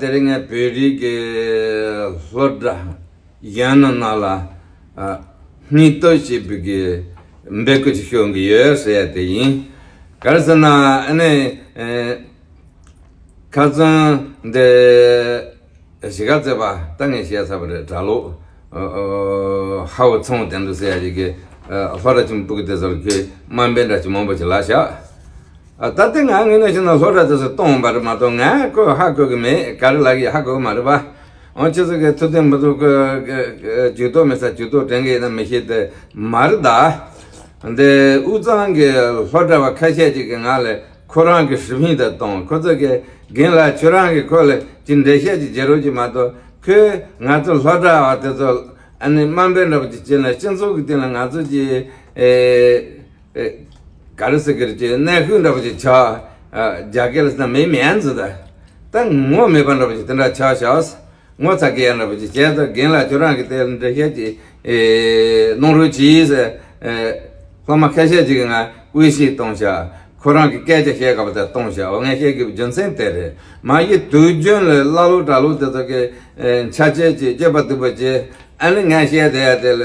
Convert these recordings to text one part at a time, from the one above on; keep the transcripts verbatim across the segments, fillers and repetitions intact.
དེ་རིང་ངས་བོད་རིགས་ཀྱི་སློབ་གྲྭ་གཞོན་ནུ་རྣམས་ལ་ཨ་སྙིང་སྟོབས་ཞེས་པའི་གི་འབོད་སྐུལ་ཅིག་ཞུ་གི་ཡོད་ཟེར་ཡ་དེ་ཡིན། ག་རེ་ཟེར་ན་ཨ་ནི་ཨེ་ཁ་སང་འདི་གཞིས་ཀ་རྩེ་པ་ད་ངས་བཤད་ཚར་བ་རེད། གྲྭ་ལོག་ཨ་ཨ་ཧ་བོ་ཚང་དེ་འདུག་ཟེར་ཡ་ཞིག་གི་ཨ་སློབ་གྲྭ་ཆེན་པོ་གི་དེ་ཚོར་གི་དམའ་འབེབས་འདྲ་ཅིག་མང་པོ་ཅིག་ལབ་ཤག་ཨ་ད་ལྟ་ང་དངོས་གནས་བྱས་ན་སློབ་གྲྭ་དེ་ཚོ་གཏོང་བ་རེད་མ་གཏོགས་ང་ཁོ་ཧ་གོ་གི་མེད། ག་རེ་ལབ་གི་ཧ་གོ་གི་མ་རེད་པ། འོ་ཁྱེད་ཚོ་གི་ཐུབ་བསྟན་མི་ཐུབ་གི་ཇུས་གཏོགས་མེད་ས་ཇུས་གཏོགས་དྲན་གི་ཡིན་ན་མི་ཤེས་དེ་མ་རེད་ད། འདི་དབུས་གཙང་གི་སློབ་གྲྭ་བ་ཁ་ཤས་ཅིག་གི་ང་ལ་ཁོ་རང་གི་ཧྲི་ཕིང་དེ་གཏོང་། ཁོ་ཚོ་གི་རྒན་ལགས་ཁྱོད་རང་གི་ཁོ་ལ་ཅིག་འགྲེལ་བཤད་ཅིག་བྱེད་རོགས་ཅིག་མ་གཏོགས་ཁོས་ང་ཚོ་སློབ་གྲྭ་བ་དེ་ཚོ་ཨ་ནི་དམའ་འབེབས་འདྲ་པོ་ཅིག་བྱས་ན་སྤྱི་ཚོགས་ཀྱི་སྟེང་ལ་ང་ཚོ་ཅིག་ཨེ་ཨེ་ག་རེ་ཟེར་གི་རེད། ཅིག་གནོན་ཤུགས་འདྲ་པོ་ཅིག་ཆགས། ཨ་རྒྱ་སྐད་ལ་ཟེར་ན་མེ་མེ་ཨན་ཟེར་ད། ད་ངོ་མེད་པ་འདྲ་པོ་ཅིག་དེ་འདྲ་ཆགས་ཤག་ངོ་ཚ་གི་ཡ་འདྲ་པོ་ཅིག་བྱས་ཙང་རྒན་ལགས་ཁྱོད་རང་གི་དེ་འགྲེལ་བཤད་ཅིག་ཨེ་གནང་རོགས་གྱིས་ཟེར། ཨེ་སློབ་མ་ཁ་ཤས་ཅིག་གིས་ང་དབུ་ཞིག་གཏོང་ཤག་ཁོ་རང་གི་སྐད་ཆ་བཤད་དགོས་པ་དེ་གཏོང་ཤག་འོ་ངས་བཤད་དགོས་པའི་རྒྱུ་མཚན་དེ་རེད། མ་གཞི་དུས་རྒྱུན་ལ་བླ་ལོག་གྲྭ་ལོག་དེ་ཚོ་གི་ཨེ་འཆལ་ཆེ་ཅིག་སྤྱོད་པ་སྡུག་པ་ཅིག་ཨ་ནི་ངས་བཤད་བསྡད་ཡ་དེ་ལ་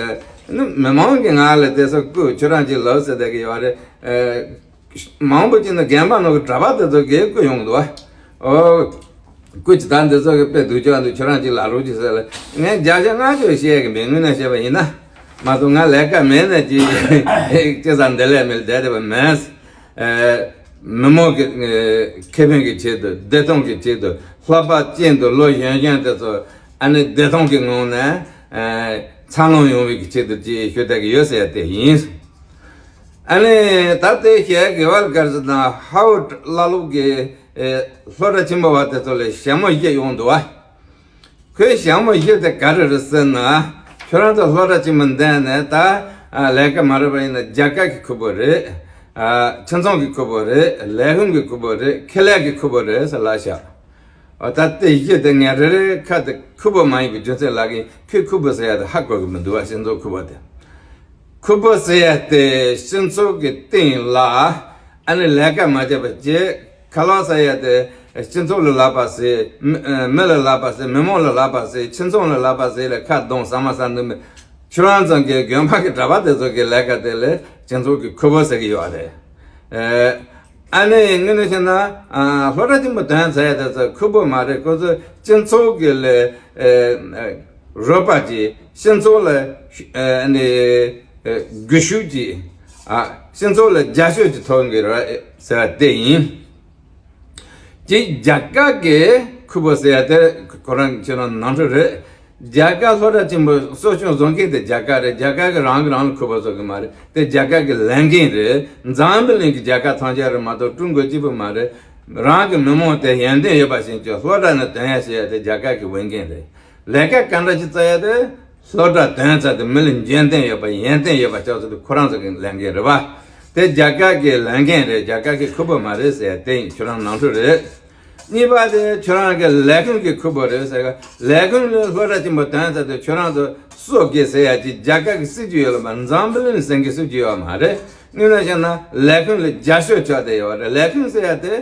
ནི་མི་མང་གིས་ང་ལ་དེ་ཚོ་སྐུ་ཁྱོད་རང་ཅིག་ལབ་ཟེར་བསྡད་གི་ཡོད་རེད། ཨེ། མང་པོ་ཅིག་ནི་རྒན་པ་ནང་གི་གྲྭ་པ་དེ་ཚོ་གིས་བསྐུལ་ཡོང་གི་འདུག་བ། ཨོ། སྐུ་ཅི་ད་འདི་ཚོ་གི་དཔེ་སྡུག་ཅག་འདུག་ཁྱོད་རང་ཅིག་ལབ་རོགས་ཅིག་ཟེར་ལ། ངས་བརྒྱ་ཆ་ལྔ་བཅུ་བཤད་གི་མེད། དངོས་གནས་བཤད་པ་ཡིན་ན། མ་གཏོགས་ང་ལས་ཀ་མེད་ནས་ཅིག་ཅི་ཟ་འདི་ལས་མེད་བསྡད་བསྡད་པ་མེད། ཨེ། མི་མང་གི་ཨེ་ཁེ་ཕན་གྱི་ཆེད་དུ་བདེ་ཐང་གི་ཆེད་དུ་ལྷག་པར་ཅན་དུ་ལོ་གཞོན་གཞོན་དེ་ཚོ་ཨ་ནི་བདེ་ཐང་གི་ངང་ནས་ཨེ་འཚར་ལོངས་ཡོང་བའི་ཆེད་དུ་ཅིག་ཞུ་བསྡད་ཀྱི་ཡོད་ཟེར་ཡ་དེ་ཡིན། ཨ་ནི་ད་ལྟའི་ཞལ་དགེ་བ་དཀར་ཟེར་དང་ཧའོ་བླ་ལུག་གི་ཨེ་སློབ་གྲྭ་ཆེན་པོ་བ་དེ་ཚོ་ལ་ཞྭ་མོ་བཞི་ཡོང་འདུག་བ། ཁོའི་ཞྭ་མོ་བཞི་དེ་ག་རེ་རེད་ཟེར་ན། ཁྱོད་རང་ཚོ་སློབ་གྲྭ་ཆེན་པོ་འདན་ནས་ད་ཨ་ལས་ཀ་མ་རེད་པ་ཡིན་ན་རྒྱ་གར་གྱི་ཁུ་བོ་རེད། ཨ་ཁྱིམ་ཚང་གི་ཁུ་བོ་རེད། ལས་ཁུངས་ཀྱི་ཁུ་བོ་རེད། ཁེ་ལས་ཀྱི་ཁུ་བོ་རེད་ཟེར་ལབ་ཤག་ཨ་ད་དེ་བཞི་དེ་ངས་རེ་རེ་ཁ་དེ་ཁུ་བོ་མ་ཡིན་པའི་རྒྱུ་མཚན་ལབ་གིན་ཁོས་ཁུ་བོ་ཟེར་ཡ་དེ་ཧ་གོ་གི་མི་འདུག་བ། སྤྱི་ཚོགས་ཁུ་བོ་དེ། ཁུ་བོ་ཟེར་ཡ་དེ་སྤྱི་ཚོགས་ཀྱི་སྟེང་ལ་ཨ་ནི་ལས་ཀ་མ་བྱས་པ་བྱས། ཁ་ལག་ཟེར་ཡ་དེ་སྤྱི་ཚོགས་ལ་ལབ་པ་ཟེར། མི་ཨ་མི་ལ་ལབ་པ་ཟེར། མི་མང་ལ་ལབ་པ་ཟེར། ཁྱིམ་ཚང་ལ་ལབ་པ་ཟེར་ལ་ཁ་གདོང་ཟ་མ་ཟ་འདུག་མི་ཁྱོད་རང་ཚང་གི་དགོན་པ་གི་གྲྭ་པ་དེ་ཚོ་གི་ལས་ཀ་དེ་ལས་སྤྱི་ཚོགས་ཀྱི་ཁུ་བོ་ཟེར་གི་ཡོད་རེད། ཨ་ཨ་ནི་དངོས་གནས་བཤད་ན་ཨ་སློབ་གྲྭ་ཆེན་པོ་འདོན་ཟེར་ཡ་དེ་ཚོ་ཁུ་བོ་མ་རེད། ཁོ་ཚོ་སྤྱི་ཚོགས་ཀྱི་ལས་ཨ་ཨ་རོགས་པ་ཅིག་སྤྱི་ཚོགས་ལ་ཨ་ནི་ཨ་སྒུལ་ཤུགས་ཅིག་ཨ་སྤྱི་ཚོགས་ལ་རྒྱབ་སྐྱོར་ཅིག་ཐོབ་གི་རེད་ཟེར་བ་དེ་ཡིན། ཅིག་རྒྱ་གར་གྱི་ཁུ་བོ་ཟེར་ཡ་དེ་ཁོ་རང་ཁྱེད་རང་ནང་འཁྲུལ་རེད། རྒྱ་གར་སློབ་གྲྭ་ཆེན་པོ་གསོ་སྐྱོང་བཟོ་མཁན་དེ་རྒྱ་གར་རེད། རྒྱ་གར་གྱི་རང་གི་རང་ལ་ཁུ་བོ་བཟོ་གི་མ་རེད། དེ་རྒྱ་གར་གྱི་ལས་འགན་རེད། འཛམ་བུ་གླིང་གི་རྒྱལ་ཁབ་ཐམས་ཅད་རེད་མ་གཏོགས་ཀྲུང་གོ་གཅིག་པུ་མ་རེད། རང་གི་མི་མང་དེ་ཡོན་ཏན་ཡོད་པ་ཞིག་ཅིག་སློབ་གྲྭ་ནས་ཐོན་ཡ་ཟེར་ཡ་དེ་རྒྱ་གར་གྱི་འོས་འགན་རེད། ལས་ཀ་ག་འདྲ་ཞིག་བཙལ་ཡ་དེ། སློབ་གྲྭ་ཐོན་ཚར་དུས་མི་ལ་འཇོན་ཐང་ཡོད་པ་ཡོན་ཏན་ཡོད་པ་ཆགས་ཚར་དུས་ཁོ་རང་ཚོ་གི་ལས་འགན་རེད་པ། དེ་རྒྱ་གར་གྱི་ལས་འགན་རེད། རྒྱ་གར་གྱི་ཁུ་བོ་མ་རེད་ཟེར་ཡ་དེ་ཡིན། ཁྱོད་རང་ནང་འཁྲུལ་རེད། གཉིས་པ་དེ་ཁྱོད་རང་གི་ལས་ཁུངས་ཀྱི་ཁུ་བོ་རེད་ཟེར་ག་ལས་ཁུངས་ལ་སློབ་གྲྭ་ཆེན་པོ་ཐོན་ཚར་དུས་ཁྱོད་རང་ཚོ་གསོ་དགོས་ཟེར་ཡ་ཅིག་རྒྱ་གར་གྱི་སྲིད་ཇུས་ཡོད་ལ་མ་འཛམ་བུ་གླིང་ཟེར་གྱི་སྲིད་ཇུས་ཡོད་མ་རེད། དངོས་གནས་བཤད་ན་ལས་ཁུངས་ལ་རྒྱབ་སྐྱོར་ཆགས་བསྡད་ཡོད་རེད། ལས་ཁུངས་ཟེར་ཡ་དེ་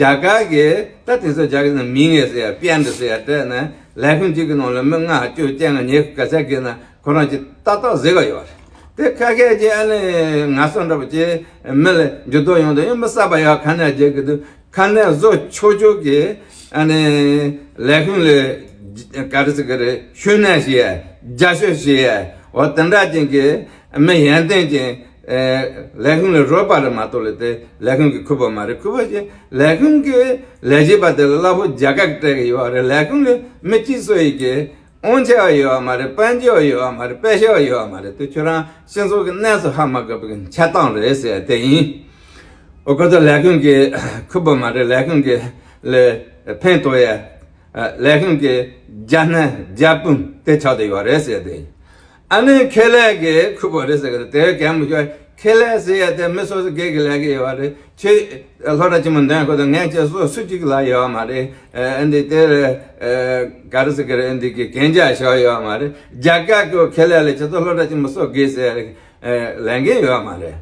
རྒྱ་གར་གྱི་ད་དེ་ཚོ་རྒྱ་གར་ནང་མིང་ངེས་ཟེར་ཡ་པན་ཏི་ཟེར་ཡ་སྤྲད་ནས་ལས་ཁུངས་གཅིག་གི་ནང་ལ་མི་ལྔ་བཅུ་བཅོ་ལྔ་ཉི་ཤུ་ག་ཚད་བརྒལ་ན་ཁོ་རང་གིས་ཏག་ཏག་ཟེར་གི་ཡོད་རེད། དེ་ཁ་ཤས་ཀྱིས་ཨ་ནི་ང་ཚོ་འདྲ་པོ་ཅིག་མི་ལ་འགྱུར་ལྡོག་ཡོང་དུས་ཡང་མི་གསར་པ་ཡག་ག་ནས་བརྗེ་གི་འདུག་ཁ་ནས་བཟོ་ཆོག་ཆོག་གི་ཨ་ནི་ལས་ཁུངས་ལ་ག་རེ་ཟེར་གི་རེད། ཤུགས་སྣོན་བྱེད་ཡ། རྒྱབ་སྐྱོར་བྱེད་ཡ། འོ་དེ་འདྲ་ཅན་གྱི་མི་ཡོན་ཏན་ཅན་ཨེ་ལས་ཁུངས་ལ་རོགས་པ་རེད་མ་གཏོགས་ལ་དེ་ལས་ཁུངས་ཀྱི་ཁུ་བོ་མ་རེད། ཁུ་བོ་ཅན་ལས་ཁུངས་ཀྱི་ལས་བྱེད་པ་དེ་ལ་གླ་ཕོགས་རྒྱ་གར་གྱིས་སྤྲད་ཀྱི་ཡོད་རེད། ལས་ཁུངས་ལ་མི་གཅིག་སུ་ཡིན་གྱི་དབང་ཆ་ཡོད་མ་རེད། དཔལ་འབྱོར་ཡོད་མ་རེད། པད་ཤག་ཡོད་མ་རེད། དེ་ཁྱོད་རང་སྤྱི་ཚོགས་ཀྱི་གནས་སུ་ཧ་མ་གོ་བའི་འཆལ་གཏམ་རེད་ཟེར་དེ་ཡིན། འོ་ཁོ་ཚོ་ལས་ཁུངས་ཀྱི་ཁུ་བོ་མ་རེད། ལས་ཁུངས་ཀྱི་ལ་ཕན་ཐོགས་ཡ། ལས་ཁུངས་ཀྱི་རྒྱ་སྣེ་རྒྱ་དཔུང་དེ་ཆགས་བསྡད་ཡོད་རེད་ཟེར་དེ་ཡིན། ཨ་ནི་ཁེ་ལས་ཀྱི་ཁུ་བོ་རེད་ཟེར་གི་རེད། དེ་གས་མི་ཤོད། ཁེ་ལས་ཟེར་ཡ་དེ་མི་སོ་སོ་སྒེར་གྱི་ལས་ཀ་ཡོད་རེད། ཁྱོད་སློབ་གྲྭ་ཆེན་མོ་འདོན་དགོས་དང་ངས་ཁྱེད་སོ་སུ་གཅིག་ལ་ཡོད་མ་རེད། ཨ་འདི་དེ་ཨ་ག་རེ་ཟེར་གི་རེད། འདི་གི་གན་རྒྱ་བཞག་ཡོད་མ་རེད། རྒྱ་གར་གྱི་ཁེ་ལས་ལ་ཁྱེད་ཚོ་སློབ་གྲྭ་ཆེན་མོ་སོ་སྒེར་ཟེར་ཡ་ལས་འགན་ཡོད་མ་རེད།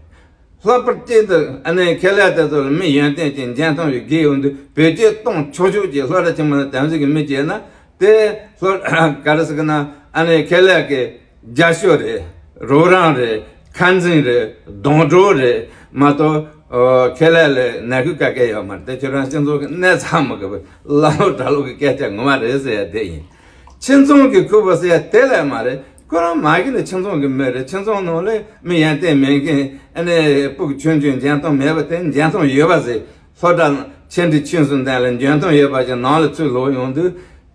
ལྷག་པར་དུ་ཨ་ནི་ཁེ་ལས་དེ་ཚོ་ལ་མི་ཡོན་ཏན་ཅན་འཇོན་ཐང་ཡོད་རྒན་ཡོད་འདུག་བེད་སྤྱོད་གཏོང་ཆོག་ཆོག་ཅིག་སློབ་གྲྭ་ཆེན་མོ་ལ་དམ་ཟིག་གི་མི་བྱས་ན་དེ་སློབ་ག་རེ་ཟེར་གི་ན་ཨ་ནི་ཁེ་ལས་ཀྱི་རྒྱབ་སྐྱོར་རེད། རོགས་རམ་རེད། ཁ་འཛིན་རེད། གདོང་གྲོགས་རེད་མ་གཏོགས། ཨོ། ཁེ་ལས་ལ་ནད་ཁུལ་ག་གེ་ཡོད་མ་རེད། དེ་ཁྱོད་རང་སྤྱི་ཚོགས་ཀྱི་གནས་ཚང་མ་གི་ལ་ལོ་གྲྭ་ལོ་གི་སྐད་ཆ་ངོ་མ་རེད་ཟེར་ཡ་དེ་ཡིན། ཁྱིམ་ཚང་གི་ཁུར་པོ་ཟེར་ཡ་དེ་ལས་མ་རེད། ཁོ་རང་མ་གི་ནི་ཁྱིམ་ཚང་གི་མི་རེད། ཁྱིམ་ཚང་ནང་ལ་མི་ཡོན་ཏན་མེད་མཁན་ཨ་ནི་སྤུ་གུ་ཆུང་ཆུང་འཇོན་ཐང་མེད་པ་དེ་འཇོན་ཐང་ཡོད་པ་ཟེར། སློབ་གྲྭ་ཆེ་འབྲིང་ཆུང་གསུམ་ལྡན་ལ་འཇོན་ཐང་ཡོད་པ་ཞིག་ནང་ལ་ཚུར་ལོག་ཡོང་དུས།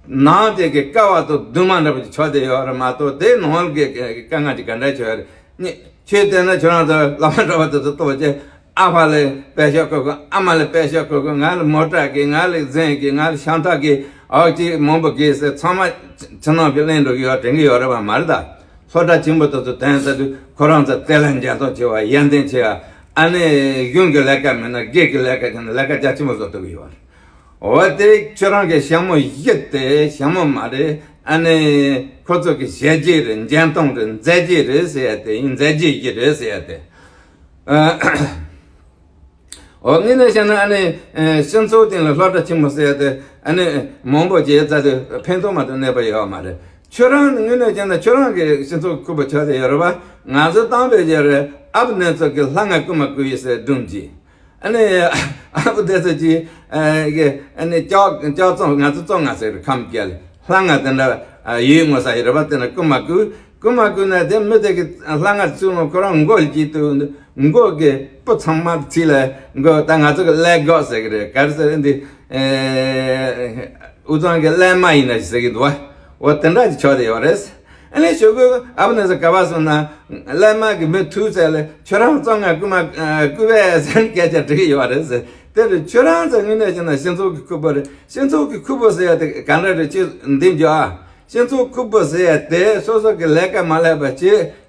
ནང་དེ་གི་ཀ་བ་དང་གདུང་མ་འདྲ་པོ་ཅིག་ཆགས་བསྡད་ཡོད་རེད་མ་གཏོགས། དེ་ནང་གི་དཀའ་ངལ་ཅིག་ག་འདྲ་ཆགས་ཡོད་རེད། ཁྱོད་བལྟས་ན་ཁྱོད་རང་ཚོ་བླ་མ་གྲྭ་པ་དེ་ཚོ་ལྟོས་བྱས། ཨ་ཕ་ལ་པད་ཤག་བསྐུར་དགོས། ཨ་མ་ལ་པད་ཤག་བསྐུར་དགོས། ང་ལ་མོ་ཊ་གི། ང་ལ་གཟན་གི། ང་ལ་ཤམ་ཐབས་གི། ཨོ་ཅིག་མང་པོ་གི་ཟེར་ཚང་མ་ཕྱི་ནང་གི་གླེང་འགྲོ་གི་ཡོད་དྲན་གི་ཡོད་རེད་པ་མ་རེད་ད། སློབ་གྲྭ་ཆེན་པོ་དེ་ཚོ་ཐོན་ཚར་དུས་ཁོ་རང་ཚོ་དེ་ལ་འཇོན་ཐང་ཆེ་བ། ཡོན་ཏན་ཆེ་བ། ཨ་ནི་གཞུང་གི་ལས་ཀ་མིན་ན་སྒེར་གྱི་ལས་ཀ་བྱས་ན་ལས་ཀ་རྒྱ་ཆེན་པོ་བཟོ་ཐུབ་ཀྱི་ཡོད་རེད། འོ་དེ་ཁྱོད་རང་གི་ཞྭ་མོ་བཞི་དེ་ཞྭ་མོ་མ་རེད། ཨ་ནི་ཁོ་ཚོ་གི་ཞལ་རྒྱས་རེད། འཇོན་ཐང་རེད། མཛད་རྗེས་རེད་ཟེར་ཡ་དེ་ཡིན། མཛད་རྗེས་བཞི་རེད་ཟེར་ཡ་དེ། ཨ། འོ་དངོས་གནས་བཤད་ན་ཨ་ནི་ཨ་སྤྱི་ཚོགས་སྟེང་ལ་སློབ་གྲྭ་ཆེན་མོ་ཟེར་ཡ་དེ་ཨ་ནི་མང་པོ་བྱས་ཚར་དུས་ཕན་ཐོགས་མ་གཏོགས་གནོད་པ་ཡོད་མ་རེད། ཁྱོད་རང་དངོས་གནས་བྱས་ན་ཁྱོད་རང་གི་སྤྱི་ཚོགས་ཁུར་པོ་ཆགས་བསྡད་ཡོད་རེད་པ། ང་ཚོ་དང་བོད་རྒྱལ་རེད། ཨ་བུ་ནེ་ཚོ་གི་ལྷ་ང་རྐུ་མ་རྐུ་ཡི་ཟེར་སྒྲུང་གྱིས། ཨ་ནི་ཨ་བུ་དེ་ཚོ་གྱིས་ཨ་གི་ཨ་ནི་ལྕགས་ལྕགས་བཙོང་། ང་ཚོ་བཙོང་ང་ཟེར་ཁམས་རྒྱལ་ལྷ་ང་དེ་འདྲ་ཡོད་ངོ་ས་ཡོད་རེད་པ། དེ་འདྲ་རྐུ་མ་རྐུ། རྐུ་མ་རྐུ་ན་དེ་མི་དེ་གི་ལྷ་ང་བཙོང་ནོ་ཁོ་རང་མགོ་ལ་སྐྱེས་དུས་མགོ་གི་སྤུ་ཚང་མ་ཚིག་ལ་མགོ་ད་ང་ཚོ་གི་ཀླད་གོག་ཟེར་གི་རེད། ག་རེ་ཟེར་འདི་ཨེ་དབུས་གཙང་གི་ཀླད་མ་ཡིན་ན་ཟེར་གི་འདུག་བ། འོ་དེ་འདྲ་ཅིག་ཆགས་བསྡད་ཡོད་རེད། ཨ་ནི་ཞོགས་ཀས་ཨ་བུ་ནེ་ཚོ་ག་པར་སོང་ན་ཀླད་མ་གི་མི་ཐུག་ཚད་ལ་ཁྱོད་རང་བཙོང་ང་རྐུ་མ་རྐུ་བས་ཟེར་ནས་སྐད་ཆ་འདྲི་གི་ཡོད་རེད་ཟེར། དེ་རེད། ཁྱོད་རང་ཚོ་དངོས་གནས་བྱས་ན་སྤྱི་ཚོགས་ཀྱི་ཁུར་པོ་རེད། སྤྱི་ཚོགས་ཀྱི་ཁུར་པོ་ཟེར་ཡ་དེ་ག་འདྲ་རེད། ཅི་འདེམས་རྒྱུ་ཨ། སྤྱི་ཚོགས་ཁུར་པོ་ཟེར་ཡ་དེ་སོ་སོ་གི་ལས་ཀ་མ་ལས་པ་བྱེད་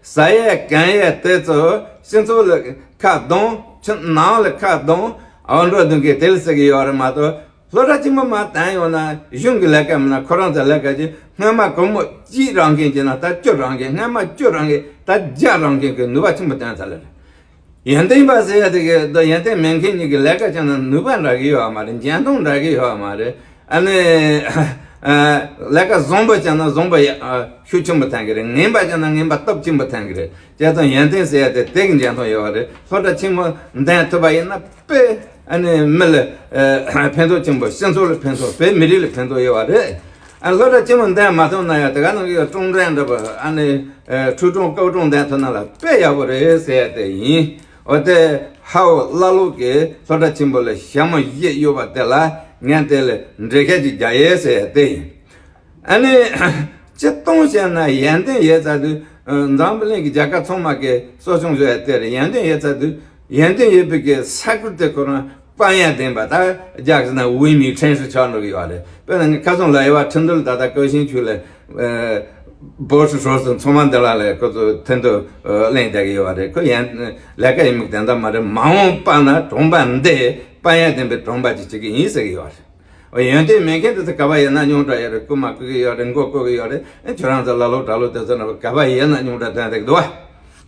ཟ་ཡས་གོན་ཡས་དེ་ཚོ་སྤྱི་ཚོགས་ལ་ཁ་གདངས། ཁྱིམ་ནང་ལ་ཁ་གདངས། ཨ་འགྲོ་འདུག་གི་དེ་ལ་ཟེར་གི་ཡོད་རེད་མ་གཏོགས། སློབ་གྲྭ་ཆེན་མོ་མར་བཏང་ཡོང་ན་གཞུང་གི་ལས་ཀ་མིན་ན་ཁོ་རང་ཚོ་ལས་ཀ་བྱེད། སྔོན་མ་སྒོར་མོ་གཅིག་རག་མཁན་བྱས་ན་ད་བཅུ་རག་མཁན། སྔོན་མ་བཅུ་རག་མཁན་ད་བརྒྱ་རག་མཁན་གྱི་ནུས་པ་ཆེན་པོ་བཏོན་ཚར་ལེ་རེད། ཡོན་ཏན་པ་ཟེར་ཡ་དེ་གི་ད་ཡོན་ཏན་མེད་མཁན་གཉིས་ཀྱི་ལས་ཀ་བྱས་ན་ནུས་པ་འདྲ་གི་ཡོད་མ་རེད། འཇོན་ཐང་འདྲ་གི་ཡོད་མ་རེད། ཨ་ནི་ལས་ཀ་བཟང་པོ་བྱས་ན་བཟང་པོ་ཡ་ཤུགས་ཆེན་པོ་ཐོན་གི་རེད། ངན་པ་བྱས་ན་ངན་པ་སྟོབས་ཆེན་པོ་ཐོན་གི་རེད། བྱས་ཙང་ཡོན་ཏན་ཟེར་ཡ་དེ་དེ་གི་འཇོན་ཐང་ཡོད་པ་རེད། སློབ་གྲྭ་ཆེན་མོ་འདོན་ཐུབ་པ་ཡིན་ན་དཔེ་ཨ་ནི་མི་ལ་ཕན་ཐོགས་ཆེན་པོ། སྤྱི་ཚོགས་ལ་ཕན་ཐོགས། བོད་མི་རིགས་ལ་ཕན་ཐོགས་ཡོད་པ་རེད། ཨ་སློབ་གྲྭ་ཆེན་མོ་འདོན་མ་ཐུབ་ན་ཡང་དེ་ག་ནང་གི་ཀྲུང་ཀྲན་འདྲ་པོ་ཨ་ནི་ཁྲུའུ་ཀྲུང་ཀའོ་ཀྲུང་འདོན་ཐུབ་ན་ལ་དཔེ་ཡག་པོ་རེད་ཟེར་ཡ་དེ་ཡིན། འོ་དེ་ཧའོ་ཀླ་ཀློ་གི་སློབ་གྲྭ་ཆེན་པོ་ལ་ཞྭ་མོ་བཞི་གཡོགས་པ་དེ་ལ་ངས་དེ་ལ་འགྲེལ་བཤད་ཅིག་རྒྱག་ཡས་ཟེར་ཡ་དེ་ཡིན། ཨ་ནི་སྤྱིར་བཏང་བཤད་ན་ཡོན་ཏན་ཡོད་ཚར་དུས་འཛམ་བུ་གླིང་གི་རྒྱལ་ཁབ་ཚང་མ་གི་གསོ་སྐྱོང་བཟོ་ཡ་དེ་རེད། ཡོན་ཏན་ཡོད་ཚར་དུས་ཡོན་ཏན་ཡོད་པའི་གི་ས་ཁུལ་དེ་ཁོ་རང་དཔལ་ཡོན་ལྡན་པ། ད་རྒྱ་གི་ན་文明城市ཆགས་འགྲོ་གི་ཡོད་རེད། དཔེར་ན་ངས་ཁ་སང་ལ་ཡོད་པ་ཁྲིན་ཏུའུ་ད་ལྟ་ཀའོ་ཤིན་ཆུས་ལ་ཨ་博士碩士ཚང་མ་འདི་ལ་ལས་ཁོ་ཚོ་ཐེན་ཐོ་ཨ་གླེང་བསྡད་ཀྱི་ཡོད་རེད། ཁོ་ཡོན་ལས་ཀ་ཡིན་མིན་དེ་འདྲ་མ་རེད། མ་འོངས་པ་ན་གྲོང་པ་འདི་དཔལ་ཡོན་ལྡན་པའི་གྲོང་པ་ཅིག་བྱེད་ཀྱི་ཡིན་ཟེར་གྱི་ཡོད་རེད། ཡོན་ཏན་མེད་མཁན་དེ་ཚོ་ག་པར་ཡོད་ན་རྙོག་དྲ་ཡོད་རེད། རྐུ་མ་རྐུ་གི་ཡོད་རེད། མགོ་རྐུ་གི་ཡོད་རེད། ཁྱོད་རང་ཚོ་ཀླ་ཀློ་གྲྭ་ལོ་དེ་ཚོ་ན་ག་པར་ཡོད་ན་རྙོག་དྲ་དོན་དེ་འདུག་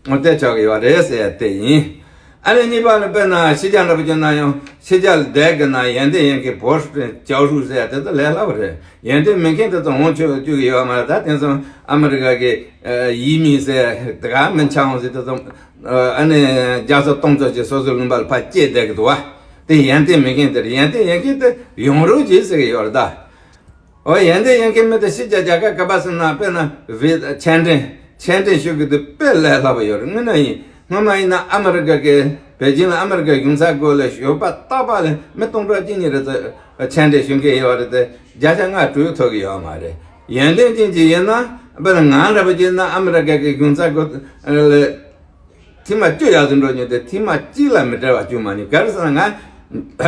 བ། འོ་དེ་ཆགས་ཀྱི་ཡོད་རེད་ཟེར་ཡ་དེ་ཡིན། ཨ་ནི་གཉིས་པ་ནི་དཔེར་ན་ཕྱི་རྒྱལ་འདྲ་པོ་བྱུང་ན་ཡང་ཕྱི་རྒྱལ་བསྡད་དགོས་ན་ཡོན་ཏན་ཡོད་མཁན་博士教授ཟེར་ཡ་དེ་ཚོ་ལས་སླ་པོ་རེད། ཡོན་ཏན་མེད་མཁན་དེ་ཚོ་འོང་ཆོག་བཅུག་གི་ཡོད་མ་རེད། ད་དེང་སང་ཨ་མི་རི་ཀ་གི་ཡིན་མིན་ཟེར་དེ་ག་མིན་ཆགས་འོང་ཟེར་དེ་ཚོ་ཨ་ནི་རྒྱ་སོ་སྟོང་ཚོ་ཅིག་སོ་སོའི་ལུང་པ་ལ་ཕར་སྐྱེལ་བསྡད་ཀྱི་འདུག་བ། དེ་ཡོན་ཏན་མེད་མཁན་དེ་རེད། ཡོན་ཏན་ཡོད་མཁན་དེ་ཡོང་རོགས་གྱིས་ཟེར་གྱི་ཡོད་རེད་ད། འོ་ཡོན་ཏན་ཡོད་མཁན་མི་དེ་ཕྱི་རྒྱལ་རྒྱལ་ཁབ་ག་པར་སོང་ན་དཔེར་ན་བི་ཆན་ཀྲེན་ཆན་ཀྲེན་ཞུ་གི་དེ་དཔེ་ལས་སླ་པོ་ཡོད་རེད། དངོས་གནས་ཡིན། སྔོན་མ་ཡིན་ན་ཨ་མི་རི་ཀ་གི་པེ་ཅིང་ལ་ཨ་མི་རི་ཀའི་གཞུང་ཚབ་སྒོ་ལ་ཞོགས་པ་རྟག་པར་ལ་མི་སྟོང་ཕྲག་གཅིག་གཉིས་རེ་ཙམ་ཆན་ཀྲེན་ཞུ་མཁན་ཡོད་རེད་དེ་བརྒྱ་ཆ་ལྔ་དྲུག་ཐོབ་ཀྱི་ཡོད་མ་རེད། ཡོན་ཏན་ཅན་ཅིག་ཡིན་ན་དཔེར་ན་ང་འདྲ་པོ་ཅིག་ཡིན་ན་ཨ་མི་རི་ཀ་གི་གཞུང་ཚབ་སྒོ་ལ། ཐེངས་མ་བཅུ་ཡར་ཟིན་འགྲོ་མྱོང་དེ་ཐེངས་མ་གཅིག་ལ་མི་བྲེལ་བ་བཅུག་མ་མྱོང་། ག་རེ་ཟེར་ན་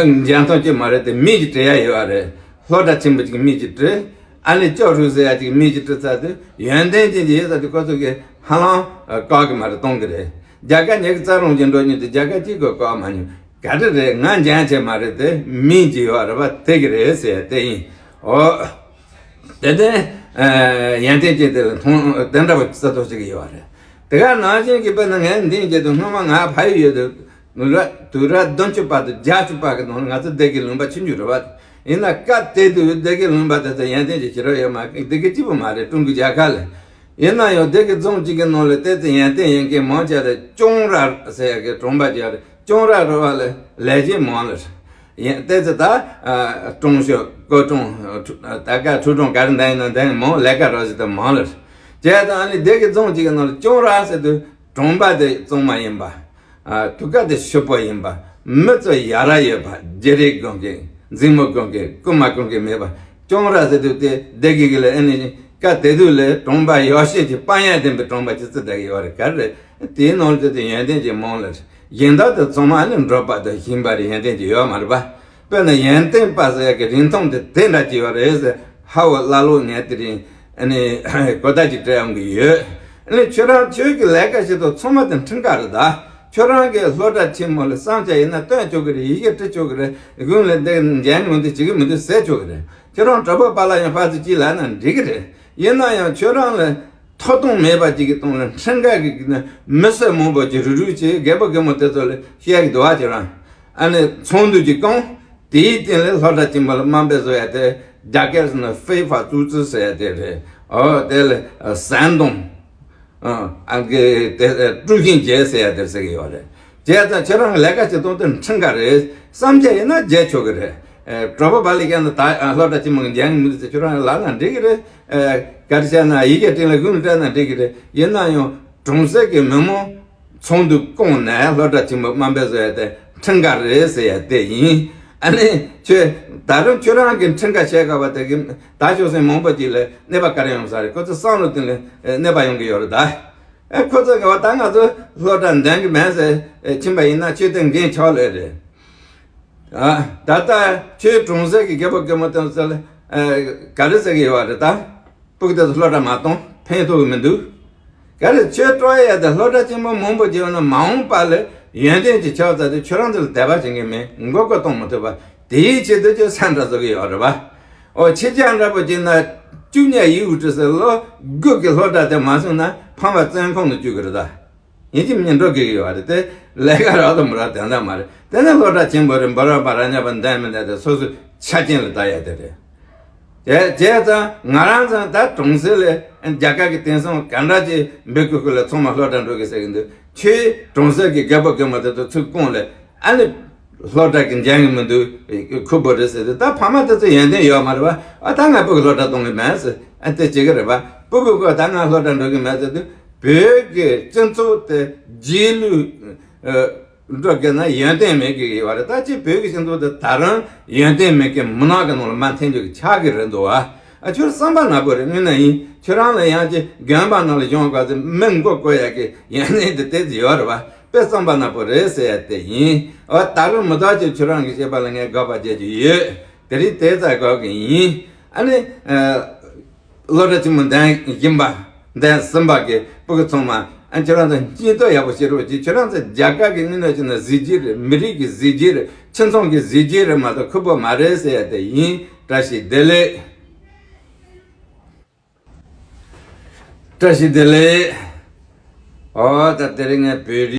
ང་འཇོན་ཐང་ཅིག་མ་རེད་དེ་མི་ཅིག་བྲེལ་ཡ་ཡོད་རེད། སློབ་གྲྭ་ཆེན་པོ་ཅིག་མི་ཅིག་བྲེལ། ཨ་ནི་教授ཟེར་ཡ་ཅིག་མི་ཅིག་བྲེལ་ཚར་དུས་ཡོན་ཏན་ཅན་ཅིག་ཡོད་ཚར་དུས་ཁོ་ཚོ་གིས་ཧ་ལམ་བཀག་གི་མ་རེད། གཏོང་གི་རེད། རྒྱ་གར་ཉེ་གི་རྩ་རུང་ཅིག་འགྲོ་མྱོང་དེ་རྒྱ་གར་གཅིག་གིས་བཀག་མ་མྱོང་། ག་རེ་རེད། ང་འཇོན་ཆེ་མ་རེད་དེ་མི་ཅིག་ཡོད་རེད་པ་དེ་གི་རེད་ཟེར་ཡ་དེ་ཡིན། འོ། དེ་ནས་ཡོན་ཏན་ཅན་དེ་ལ་མཐོང་དེ་འདྲ་བ་ས་ཐོག་ཅིག་ཡོད་རེད། དེ་ག་ནང་བཞིན་གྱི་དཔེར་ན་ངས་འདི་བྱེད་དུས་སྔོན་མ་ང་ཕ་ཡུལ་ཡོད་དུས་ ལོ་རབས་དུས་རབས་བདུན་ཅུ་པ་དང་བརྒྱད་ཅུ་པ་གི་ནང་ལ་ང་ཚོ་སྡེ་དགེ་ལུང་པ་ཆུང་ཆུང་རེད་བ། ཡིན་ན་སྐབས་དེ་དུས་སྡེ་དགེ་ལུང་པ་དེ་ཚོ་ཡོན་ཏན་ཅན་ཞེ་དྲག་ཡོད་མ་རེད། སྡེ་དགེ་གཅིག་པུ་མ་རེད། ཀྲུང་གོའི་རྒྱལ་ཁབ་ལ། ཡིན་ན་ཡང་སྡེ་དགེ་རྫོང་གཅིག་གི་ནང་ལ་ཏོག་ཙམ་ཡོན་ཏན་ཡོད་མཁན་མང་ཆེ་བ་ཅོང་ར་ཟེར་ཡག་གི་གྲོང་པ་ཅིག་ཡོད་རེད། ཅོང་ར་རུ་བ་ལ་ལས་བྱེད་མང་ལ། ཡང་ཏོག་ཙམ་ད་ཨ་ཀྲུང་ཞོ་ཀོ་ཀྲུང་ད་ག་ཁྲུའུ་ཀྲུང་ག་རེ་འདྲ་ཡིན་ན་འདྲ་ཡིན་མང་ལས་ཀ་རོགས་ཞིག་ད་མང་ལ། བྱས་ཙང་ཨ་ནི་སྡེ་དགེ་རྫོང་གཅིག་གི་ནང་ལ་ཅོང་ར་ཟེར་དུས་གྲོང་པ་དེ་གཙང་མ་ཡིན་པ། ཨ་དུ་ཀ་དེ་ཕྱུག་པོ་ཡིན་པ། མི་ཚོ་ཡ་རབས་ཡོད་པ། བརྗེ་རེས་དགོས་མཁན། འཛིང་མོ་དགོས་མཁན། རྐུ་མ་དགོས་མཁན་མེད་པ། ཅོང་ར་ཟེར་དུས་དེ་སྡེ་དགེ་གི་ལ་ཨ་ནི་སྐབས་དེ་དུས་ལ་གྲོང་པ་ཡག་ཤོས་ཀྱི་དཔལ་ཡོན་ལྡན་པའི་གྲོང་པ་ཅིག་བརྩི་བསྡད་ཀྱི་ཡོད་རེད། ག་རེ་རེད། དེའི་ནང་ལ་དེ་ཡོན་ཏན་ཅན་མང་ལ་རེད། གཞན་དག་དེ་ཚང་མ་ནི་འབྲོག་པ་དང་ཞིང་པ་རེད། ཡོན་ཏན་ཅན་ཡོད་མ་རེད་པ། དཔེར་ན་ཡོན་ཏན་པ་ཟེར་ཡག་གི་རིན་ཐང་དེ་དེ་འདྲ་ཅིག་ཡོད་རེད་ཟེར། ཧ་བོ་ཀླ་ཀློ་ངས་དེ་རིང་ཨ་ནི་གོ་བརྡ་ཅིག་སྤྲད་ཡོང་གི་ཡོད། ཨ་ནི་ཁྱོད་རང་ཁྱོད་ཀྱི་ལས་ཀ་བྱེད་དུས་ཚང་མ་དེ་འཕྲིན་ཁ་རེད་ད། ཁྱོད་རང་གི་སློབ་གྲྭ་ཆེན་མོ་ལ་བསམ་འཆར་ཡིན་ན་བཏོན་ཆོག་གི་རེད། ཡི་གེ་འབྲི་ཆོག་གི་རེད། གཞུང་ལ་འདི་འཇལ་མི་འདུག་བྱེད་ཀྱི་མི་འདུག་ཟེར་ཆོག་གི་རེད། ཁྱོད་རང་གྲོགས་པོ་པཱ་ལགས་ཡང་ཕར་ཚུར་གཅིག་ལབ་ན་འགྲིག་གི་རེད། ཡིན་ན་ཡང་ཁྱོད་རང་ལ་ཐོབ་ཐང་མེད་པ་ཅིག་གི་སྟེང་ལ་འཕྲིན་ཁ་གི་ནི་མི་སེར་མང་པོ་ཅིག་རུག་རུག་བྱེད། རྒད་པོ་རྒན་མོ་དེ་ཚོ་ལ་བཤད་ཀྱི་འདུག་བ། ཁྱོད་རང་ཨ་ནི་ཚོགས་འདུ་ཅིག་བསྐོང་། དེའི་སྟེང་ལ་སློབ་གྲྭ་ཆེན་མོ་ལ་དམའ་འབེབས་བཟོ་ཡ་དེ་རྒྱ་སྐད་ཟེར་ན་非法组织ཟེར་ཡ་དེ་རེད། ཨོ་དེ་ལ་煽动ཨ་ཨ་གི་དེ་དཀྲུག་ཤིང་བྱས་ཟེར་ཡ་དེ་ཟེར་གི་ཡོད་རེད། བྱས་ཙང་ཁྱེད་རང་གི་ལས་ཀ་བྱེད་སྟངས་དེ་འཕྲིན་ཁ་རེད། བསམ་འཆར་ཡིན་ན་བརྗེ་ཆོག་གི་རེད། ཨེ་གྲོགས་པོ་བ་ལི་ཀན་ལ་ད་ཨ་སློབ་གྲྭ་ཆེན་མོ་གི་འཇལ་གི་མི་འདུག་ཟེར་ཁྱོད་རང་ལ་ལབ་ན་འགྲིག་གི་རེད། ཨེ་ག་རེ་བྱས་ན་ཡི་གེ་སྤྲིན་ལ་དགུན་སྤྲད་ན་འགྲིག་གི་རེད། ཡིན་ན་ཡང་གྲོང་གསེབ་ཀྱི་མི་མང་ཚོགས་འདུ་བསྐོང་ནས་སློབ་གྲྭ་ཆེན་མོ་དམའ་འབེབས་བཟོ་ཡ་དེ་འཕྲིན་ཁ་རེད་ཟེར་ཡ་དེ་ཡིན། ཨ་ནི་ཁྱོད་ད་རུང་ཁྱོད་རང་གི་འཕྲིན་ཁ་བཤད་དགོས་པ་དེ་གི་ད་ཆོག་སེམས་མང་པོ་ཅིག་ལ་གནོད་པ་ག་རེ་ཡོང་ས་རེད། ཁོ་ཚོ་བསམ་བློ་བཏང་ལ་གནོད་པ་ཡོང་གི་ཡོད་རེད་ད། ཨེ་ཁོ་ཚོ་གི་བ་ད་ང་ཚོ་སློབ་གྲྭ་འདོན་གི་མེད་ཟེར་ཨེ་ཕྱིན་པ་ཡིན་ན་ཁྱོད་དེ་འགན་ཆགས་ལོས་རེད། ཨ་ད་ལྟ་ཁྱོད་གྲོང་གསེབ་ཀྱི་རྒད་པོ་རྒད་མོ་དེ་ཚོ་ལ་ཨེ་ག་རེ་ཟེར་གི་ཡོད་རེད་ད། སྤུ་གུ་དེ་ཚོ་སློབ་གྲྭ་མ་གཏོང་ཕན་ཐོགས་གི་མི་འདུག་ག་རེ་ཁྱོད་སྤྲོ་ཡ་དེ་སློབ་གྲྭ་ཆེན་མོ་མང་པོ་བརྒྱབ་ན་མ་འོངས་པ་ལ་ཡོན་ཏན་ཅིག་ཆགས་ཚར་དུས་ཁྱོད་རང་ཚོ་ལ་དད་པ་བྱེད་མཁན་མེད། མགོ་སྐོར་གཏོང་མི་ཐུབ་པ། དེའི་ཆེད་དུ་ཁྱོད་ས་འདྲ་བཟོ་གི་ཡོད་རེད་བ། ཨོ་ཕྱི་རྒྱལ་འདྲ་པོ་བྱས་ན་བཅུ་གཉིས་ཡིག་འབྲི་ཟེར་ལོ་དགུ་གི་སློབ་གྲྭ་དེ་མ་སོང་ན་ཕ་མ་བཙོན་ཁང་དུ་བཅུག་གི་རེད་ད། ཡིན་གཅིག་མིན་གཅིག་འགྲོ་དགོས་ཀྱི་ཡོད་རེད་དེ། ལས་ཀ་རག་དང་མི་རག་དོན་དག་མ་རེད། དེ་ནས་སློབ་གྲྭ་ཆེན་པོ་རེད། འབར་བ་འབར་ར་ཉབ་པ་འདན་མི་འདན་དེ་སོ་སོའི་ཆ་རྐྱེན་ལ་ལྟ་ཡ་དེ་རེད། དེ་བྱས་ཙང་ང་རང་ཚོ་ད་གྲོང་གསེབ་ལ་རྒྱ་གར་གྱི་དེང་སང་ག་འདྲ་ཅིག་འབོད་སྐུལ་སྐུལ་ལ་ཚང་མ་སློབ་གྲྭ་འགྲོ་དགོས་ཟེར་གྱི་འདུག་ཁྱོད་གྲོང་གསེབ་ཀྱི་རྒད་པོ་རྒན་མོ་དེ་ཚོ་ཚུར་བསྐོང་ལ་ཨ་ནི་སློབ་གྲྭ་གི་འཇལ་གི་མི་འདུག་ཁུ་བོ་རེད་ཟེར་ཏེ། ད་ཕ་མ་དེ་ཚོ་ཡོན་ཏན་ཡོད་མ་རེད་བ། ཨ་ད་ང་སྤུ་གུ་སློབ་གྲྭ་གཏོང་གི་མེད་ཟེར་ཨ་དེ་བྱེད་ཀྱི་རེད་བ། སྤུ་གུ་ཁོ་ད་ང་སློབ་གྲྭ་འགྲོ་གི་མེད་ཟེར་དུས་བོད་ཀྱི་སྤྱི་ཚོགས་དེ་རྗེས་ལུས་ཨ་འགྲོ་དགོས་ན་ཡོན་ཏན་མེད་ཀྱི་ཡོད་རེད། ད་ཅི་བོད་ཀྱི་སྤྱི་ཚོགས་དེ་ད་རུང་ཡོན་ཏན་མེད་མཁན་མུན་ནག་གི་ནང་ལ་མར་འཐེན་རྒྱུ་གི་ཆགས་ཀྱི་རེད་འདུག་བ། ཨ་ཁྱོད་བསམ་པ་ནག་པོ་རེད། དངོས་གནས་ཡིན། ཁྱོད་རང་ལ་ཡང་ཅི་དགོན་པ་ནང་ལ་སྦྱོང་དགོས་ཚེ་མི་མགོ་སྐོར་ཡག་གི་ཡོན་ཏན་དེ་དེ་ཡོད་རེད་བ། དཔེ་བསམ་པ་ནག་པོ་རེད་ཟེར་ཡ་དེ་ཡིན། འོ་ད་རུང་མི་ཐག་ཆོད་ཁྱོད་རང་གི་བཤད་པ་ལ་ངས་དགག་པ་རྒྱག་རྒྱུ་ཡོད། དེ་རིང་དེ་ཙམ་དགག་གི་ཡིན། ཨ་ནི་ཨ་སློབ་གྲྭ་ཆེན་མོ་འདོན་བཞིན་པ་འདོན་ཟིན་པ་གི་སྤུ་གུ་ཚང་མ་ཨ་ཁྱོད་རང་ཚོ་སྙིང་སྟོབས་ཡག་པོ་བྱེད་རོགས་གྱིས། ཁྱོད་རང་ཚོ་རྒྱ་གར་གི་དངོས་གནས་བྱས་ན་གཟི་བརྗིད་རེད། མི་རིགས་ཀྱི་གཟི་བརྗིད་རེད། ཁྱིམ་ཚང་གི་གཟི་བརྗིད་རེད་མ་གཏོགས་ཁུར་པོ་མ་རེད་ཟེར་ཡ་དེ་ཡིན། བཀྲ་ཤིས་བདེ་ལེགས། བཀྲ་ཤིས་བདེ་ལེགས། ཨོ་ད་དེ་རིང་ངས་བོད་རིགས།